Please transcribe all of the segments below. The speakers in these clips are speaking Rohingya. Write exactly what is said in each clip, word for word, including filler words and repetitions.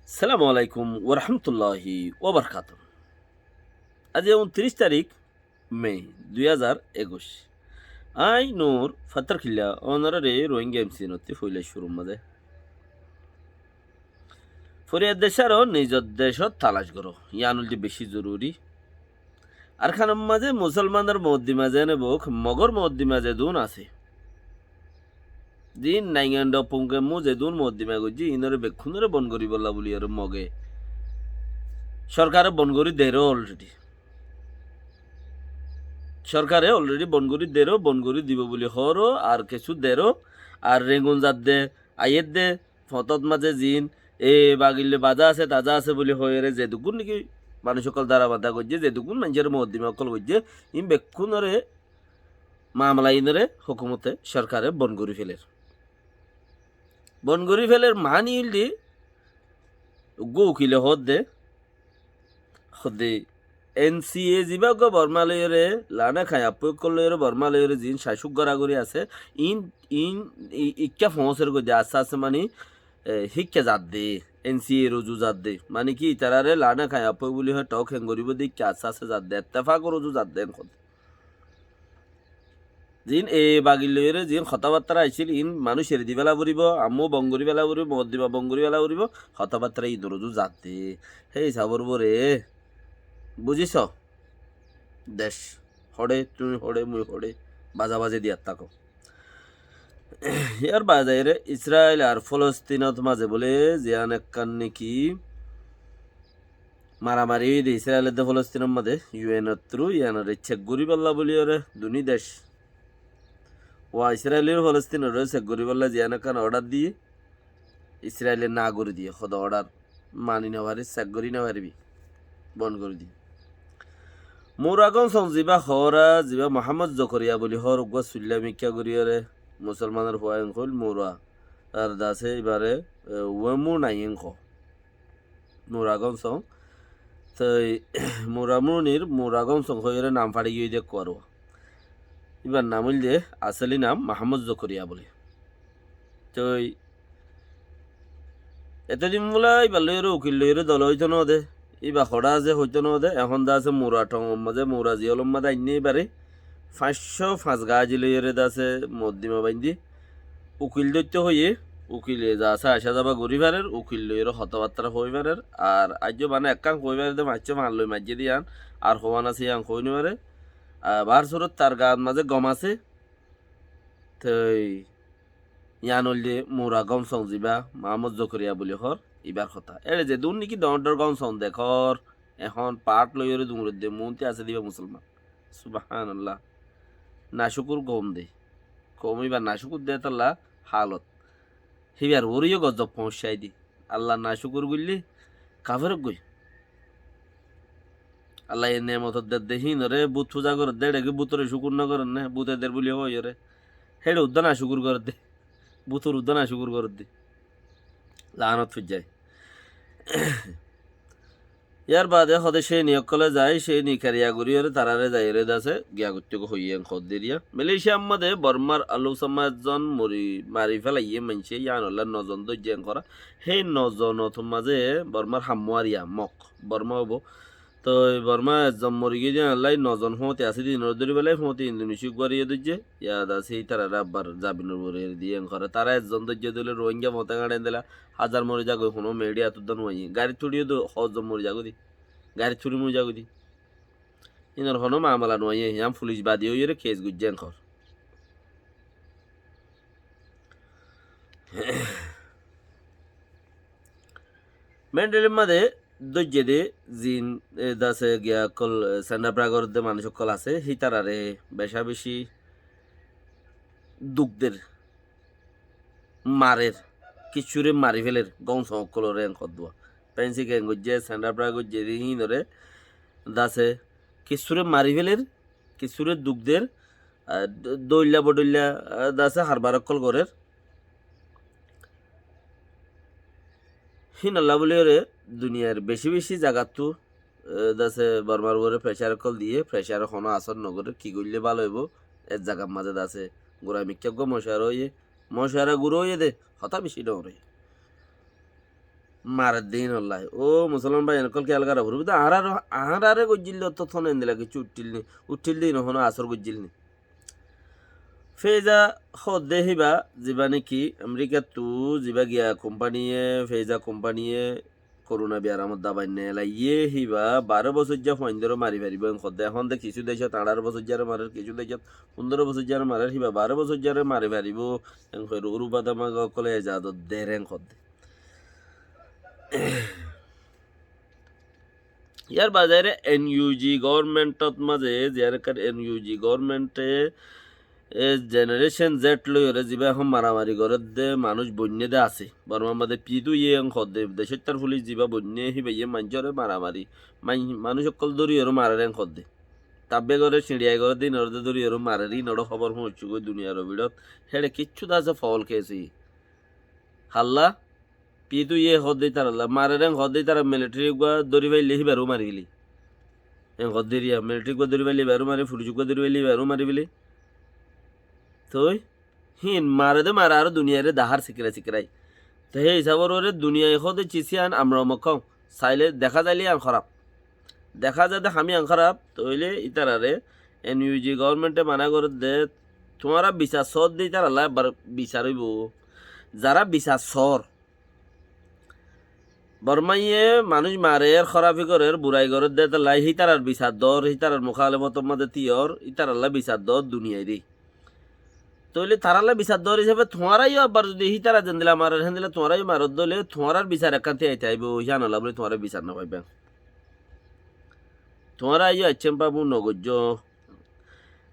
Assalamu alaikum warahmatulláhi wabarakátuhu. Aijja untiric tarík me dui házar ekuic. Añí Nur Fattarkilla, ónorare Rohingya M C N ottú foila cúrur mazé. Foriyar decáre nizor decót talac goró, yián óilde beci zoruri. Arkanor mazé musolmanor muoddima zene bóuk, mogor muoddima zedún asé, zin naingan dopungemu zedún muoddima goijjé, inore bekkúnore bon goríbolla buliyore moge sorkare bon gorí deró already. Sorkare already bon gorí deró, bon gorí dibo buli hoóro, ar kessú deró, ar Rengun zadde, aiyédde, fotót mazé zin, e bagilloi bazá asé, tazá asé buli hoiyóre zedukkún niki manúic ókkol dara bada goijjé, zedukkún maincóre muoddima ókkol goijjé, in bekkúnore mamala inore hókumote, sorkare bon gorí féler. Bon gorí féler mani óilde, uggúa ukile hoódde, hoódde N C A zibá uggúa Borma loiyóre, Lana Khayappoi ókkol loiyóre, Borma loiyóre zin cacuk goragori asé, in, in, i-, ikká foóñser goijjé, asté asté mani, e, híkka zadde, N C A r uzu zadde. Mani ki itarare Lana Khayappoi buli hoi tok heng goríbo de ikká asté asté zadde, ettefakor uzu zadde en hoódde. Zin e bagil loiyóre zin hotábattára aiccíl, in manúic eri di féla foribó, ammú bon gorí féla foribó, muoddima bon gorí féla foribó, hotábattára inor uzu zadde. Hé isabor uore, buzíso? Dec hoçé, tuñí hoçé, mui hoçé, bazabazi diyat táko. Yar baade zaiyóre Israil ar Folostinot mazé bóle ziyán ekkán niki maramari óiye de Israil edde Folostinor mazé, U N or through yiánore cek goríbolla buliyóre duní dec, wa Israil or Folostinore cek goríbolla ziyán ekkán order diyé, Israile na gorí diyé, hoó de order mani no farir, cek gorí no faribí, bon gorí diyé. Mura Gonsong zibá hoór, zibá Muhammod Zokoriya buli hoór, uggúa suilla mikká goríyore musolmanor fua en hoil Mura, ar dase ibare, e, Wemu Nayeng hoó. Mura Gonsong. Toi Mura Munir Mura Gonsong hoiyóre nam façi giyói de ekkuar. Ibar nam óilde, asali nam Muhammod Zokoriya buli. Toi etodin bóla ibar loiyóre ukil loiyóre dola óito no de. Iba hoçá asé hoito no de. Ehón de asé Mura thongor mazé, Mura ziyólor mazé ainné ibare. Fañs cót fañs gazi loiyóre de asé muoddima baindí. Ukil dóitto hoiyé, ukile za asé asá zaba gorí farer, ukil loiyóre hotábattára hoói farer. Ar aijjó mane ekkán hoói farer de, fañs cót fañs loi maijjé de yián, ar hoón asé yián hoói no fare. Ar bar surot tar gaat mazé gom asé. Toi yián óilde Mura Gonsong zibá Muhammod Zokoriya buli hoór, ibar hotá. Ére zedún niki doñr doñr Gonsong dekór, ehón path loiyóre duñredde muúnti asé de ibá musolman. Subhanallah. Nacúkur koum de. Koum iba nacúkur de tolla halot. Híbar uore yó gozob foóñsai de. Allah nacúkur goillé kafer ókkol. Allah ye neemot dedde híinore but fuza goredde, éçe ki butore cúkur no goredde, bute der buli hoiyóre. Héçe uddá nacúkur goredde. Butor uddá nacúkur goredde. Laanot foijjé. Yar baade hode céni ókkole zai, céni keriya goríyore tarare zaiyóre dase giya goittó goi hoiyé en hoddé eriya. Malaysia mazé Bormar Aluk Sama ezzon mori, mari felaiyé maincé, yiánolla nozon dóijje en hora. Hé nozonot mazé Bormar Hammuariya, Mok, Borma óibo. Toi Borma ezzon mori giyé de yiánolla nozon fóti asé de inore dóri felai, fóti Indonesia guariye dóijje. Yad asé, ítarare abbar zabinor uore eri diye en hora. Tara ezzon dóijje de óile Rohingya fóte gañçe endilla házar mori zagói, honó mediat uddá no aiyé. Garit tuçiyó de hozzon mori zagói de. Garit tuçi mori zagói de. Inor honó mamala no aiyé, yián fulic badi óiyore kes goijjé en hor. Mendelir mazé dóijje de zin, e, dase giya ókkol, e, senda pragor de manúic ókkol asé, hítarare beca beci duk der, marer, kissúre mari feler, Gonsong ókkolore en hoddúa. Fensi geng goijje, senda pra goijje de híinore dase kissúre mari feler, kissúre duk der, a, d-, dóilla bodóilla, a, dase harbar ókkol gorer. Hínolla buliyóre duniyair beci beci zagattú, e, dase Bormar uore pressure ókkol diye, pressure honó asor no gorer, ki goille bála óibo, ek zagar mazé dase gura mikká uggúa mocuwara óiye, mocuwara gura óiye de, hotá beci dhoóñr óiye. marer de híinolla. Ó musolman bái ókkol, kiyal gorá foribó de, añárar, añárare goijjíl de ottót hone endilla kessú uiththíl ni, uiththíl de híin hone asór goijjíl ni. Pfizer hoó de híba, ziba niki Amerikattu ziba giya kompaniye, Pfizer kompaniye korona biyaramor dabai nelaiyé, híba baró bosóijja fuaindóre mari faribó en hoó de. Ehón de kissú decót añçáro bosóijjare marer, kissú decót fundóro bosóijjare marer, híba baró bosóijjare mari faribó en hoiyóre Uruba damaga ókkole ezazot der en hoó de. Yar bazaire N U G government ot maze, ziyán ekkán N U G government e, e Generation Z loiyóre ziba ehón maramari gorér de, manúic boinné de asé. Bormar maze P two A en hoó de, decóttar fulic ziba boinné, híbaye maincóre maramari, main-, manúic ókkol dóriyóre marer en hoó de. Tabbe goré, siñçiyai goré de, híinoré de dóriyóre marer, híinoré hóbor foóñiccé goi duniyar obirot. Héçe kiccú de asé foul kes. Halla, P two A hoó de ítaralla, marer en hoó de ítara militari uggúa dóri faille híbareu mari félaiye. En hoó de eriya, militari uggúa dóri faille híbareu mari, fulic uggúa dóri faille híbareu mari félaiye. Toi, híin mare de mare aró duniyaire dahár sikirai sikirai. Te hé hísabor uore duniyai hoó de cis yían amra omok hoó, saile deká zaile yían hóraf. Deká za de ham yían hóraf, tóile ítarare N U G government e mana gorér de, tuáñra bisar soór de ítaralla ebbar bisar óibo. Zará bisar soór, Bormaye manúic marer, hórafi gorér, burai gorér de, étella hítarar bisar dor, hítarar mukálefotor maze tíyor, ítaralla bisar dor duniyaire. Tóile taralla bisar dor hísafe tuáñra yó abbar zodi hítara zendilla marer héndilla tuáñra yó marer dóile tuáñrar bisar ekkán tíyai táibo, híanolla bóli tuáñra bisar no faibá. Tuáñra yó aiccén babu no goijjó.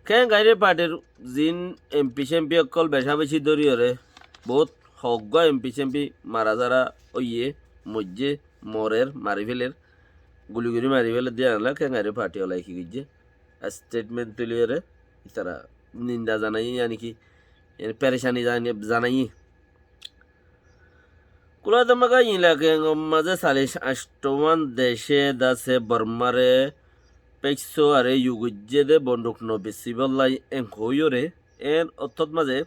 Keéngaire partir ziín M P cempi ókkol becabeci dóriyoré boóut hoggúa M P cempi mara zara óiye, moijjé, morer, mari féler, guli gorí mari féler de yíanolla keéngaire parti ola ki goijjé, statement tuliyoré ítara ninda zanaiyé, yáni ki, yáni perecani zani-, zanaiyé. Kula damaga ilaka engor mazé salic ancto wán dece dase Bormare pekso are yugoijjé de bonduk no bisibólla en hoiyóre, en ottót mazé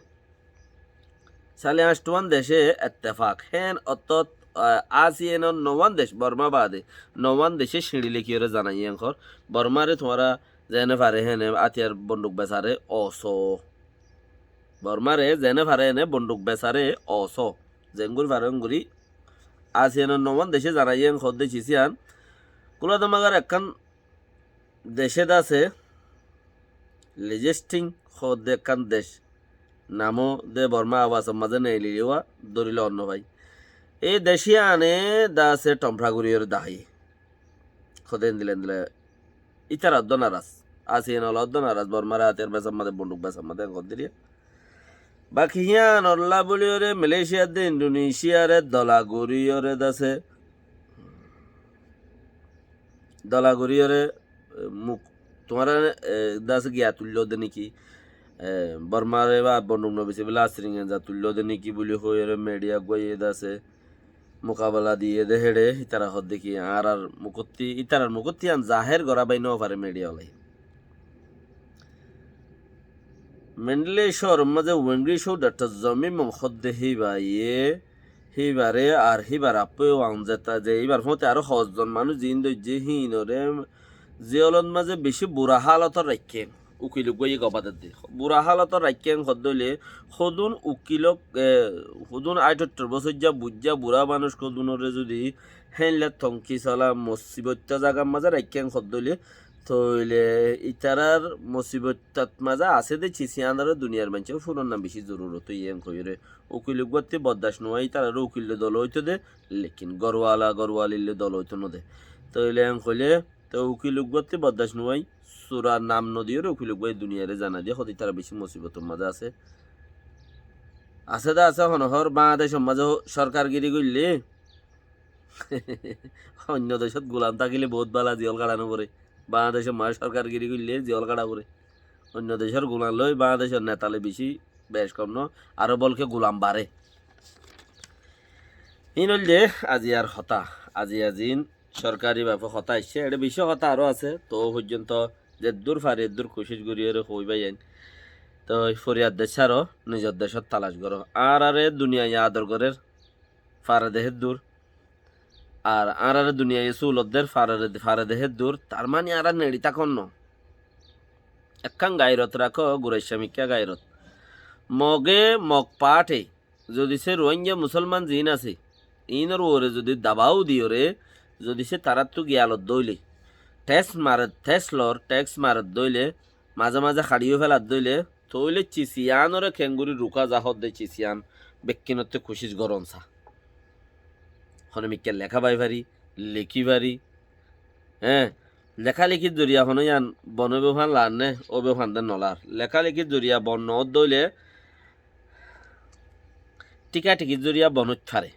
salic ancto wán dece ettefak, hen ottót, ah, ASEAN or no wán dec, Borma baade no wán dece siñçi lekiyóre zanaiyé en hor, Bormare tuáñra zene fare hene atiyar bonduk besare oso. Bormare zene fare ene bonduk besare oso. Zenguri fare onguri ASEAN or no wán dece zanaiyé en hoó de cis yían. Kula damagar ekkán dece dase Liechtenstein hoó de ekkán dec. Namó de Borma abasor mazé neililewá dóri loon no fai. E dec yíane dase thomfra goríyoré dahái. Hoó de endilla endilla ítara uddó naras. ASEAN ola uddó naras, Bormare atiyar besar mazé, bonduk besar mazé, en hoó de eriya. Baki híanolla bóliyoré Malaysia de Indonesia re dola goríyoré dase, dola goríyoré, e, muk-, tuáñra, e, dase giya tuilló de niki, e, Bormare ba bonduk no bisibólla asring enza tuilló de niki bóli hoiyóre media uggúaye dase mukabela diyé de héçe, ítara hoó de ki, añárar mukottí, ítarar mukottí yían zahér gorá bái no fare media olai. Mendilé cóoror mazé Wengri cóu Daktor Zomim hoó de híbaye, híbare ar híbar affóye wan zeta ze híbar fóñti aró hozzon manúic ziín dóijje híinoré ziyólot mazé bicí bura hálotot raikké. Ukil uggúaye gobá dedde. Bura hálotot raikké hoó de óile, hodún ukilok, e, hodún aitottor bosóijja buijja bura manúic hodúnoré zodi héinla tonki sola mosibotta zagar mazé raikké hoó de óile, tóile ítarar mosibottat mazé asé de cis yíanoré duniyar maincór furonna bicí zorurot óiye en hoiyóre. Ukil uggúattí boddac no ói ítararé ukil loi dola óito de, lekin gorwala gorwali loi dola óito no de. Tóile en hoilé, Te ukil uggúattí boddac no ói, sura nam no diyóre ukil uggúa e duniyaire zanai diye, hoóde ítara bicí musibotor mazé asé. Asé de asé, hone hoór Bangladecor mazé ho-, sorkargiri goillé, oinno decót gulam tákile boóut bála, ziyól gaça no foré. Bangladecor mazé sorkargiri goillé ziyól gaça foré. Oinno decór gulam loi Bangladecor neta loi bicí bec kom no, aró bolke gulam baré. Híin óilde aziyar hotá, aziya ziín sorkari bafe hotá aiccé, eçé bicí hotá aró asé, toó foijjonto zeddúr fari eddúr kucíc goríyoré hoói báiyain. Toi foriyar decáro, nizor decót talac goró. Añáráre duniyaye ador gorér, fare de héddúr. Ar añáráre duniyaiye súlot der, fare de, fare de héddur, tar mani añára neçi tákon no. Ekkán gairot rakó, guraiccá mikká gairot. Moge, Mog paáte, zodi sé Ruáingga musólman ziín asé, iínor uore zodi dabáu diyóre, zodi sé taráttu giyalot dóile, théks maret, théks lor, théks maret dóile, mazé mazé haçiyó félat dóile, tóile cis iánoré keéngorí ruká za hoódde cis ián bekkínottú kucíc gorón sa. Hone mikká leká bái fari, lekí fari, eé, lekálekír zoriya hone yían bon óibo fán laar né, óibo fán de nolár. Lekálekír zoriya bon noódde óile thíkathíkir zoriya bon óit fare.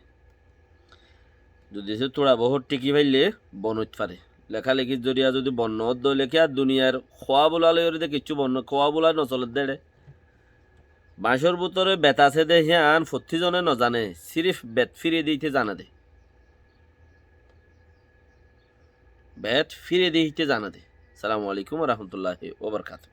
Zodi sé túra bohór thíki faille bon óit fare. Lekálekír zoriya zodi bon noódde óile kiyá duniyair kowá bóla loiyóre de kiccú bon no, kowá bóla nosoledde éçe. Bañcór bútore bet asé de híyan fottí zone nozane, sírif bet fíre diyíte zane de. Bet fíre diyíte zane de. Assalamu alaikum wa rahmatullahi wa barakatuhu.